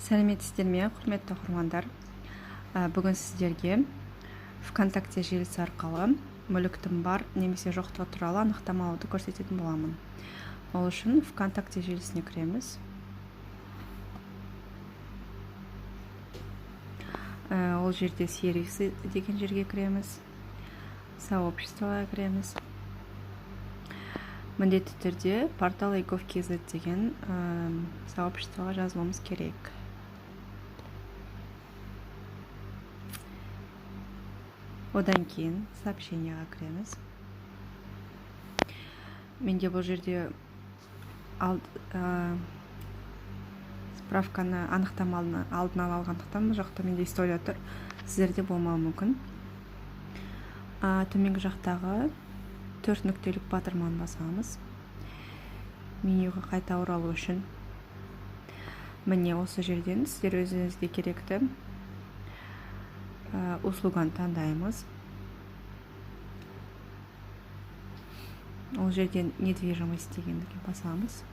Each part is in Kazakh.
Сәлеметсіздер ме, құрметті оқырмандар! Бүгін сіздерге ВКонтакте желісі арқылы мүліктің бар немесе жоқтығы туралы анықтама алуды көрсететін боламын. Ол үшін ВКонтакте желісіне кіреміз. Ол жерде сервисы деген жерге кіреміз, сообществоға кіреміз. Міндетті түрде портал egov.kz деген сообществоға жазылуымыз керек. Одан кейін сообщениеға кіреміз. Менде бұл жерде справканы, анықтаманы алдын ала алғандықтан, бұл жақта менде история тұр, сіздерде болмауы мүмкін. Төменгі жақтағы төрт нүктелік батырманы басамыз менюға қайта оралу үшін. Міне, осы жерден сіздер өзіңізге керекті услуганы таңдаймыз. Ол жерден недвижимость дегенді басамыз.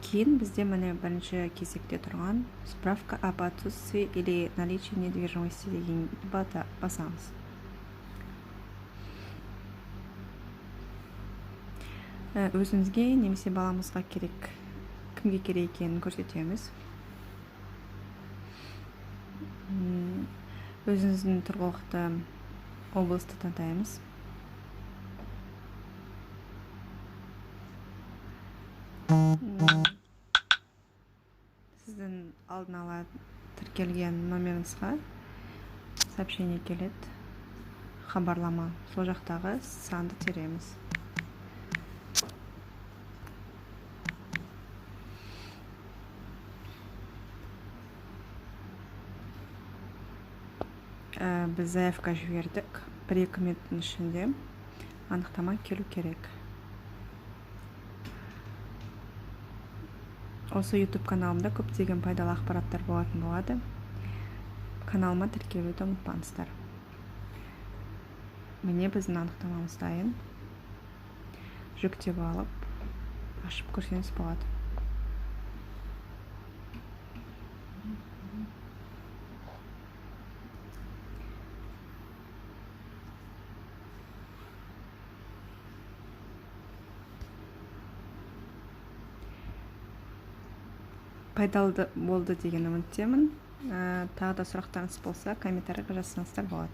Кейін бізде, міне, бірінші кезекте тұрған справка об отсутствии или наличии недвижимости деген басамыз. Өзімізге немесе баламызға керек, кімге керек екенін көрсетеміз. Өзіңіздің тұрғылықты облысты таңдаймыз. Сіздің алдын ала тіркелген номеріңізға сообщение келеді, хабарлама. Сол жақтағы санды тереміз. Біз заявка жібердік, 1-2 минуттың ішінде анықтама келу керек. Осы YouTube каналымда көптеген пайдалы ақпараттар болатын болады. Каналыма тіркелуді ұмытпаңыздар. Міне, біздің анықтамамыз дайын. Жүктеп алып, ашып көрсеңіз болады. Пайдалы болды деген үміттемін. Тағы да сұрақтарыңыз болса, комментарийға жазсаңыздар болады.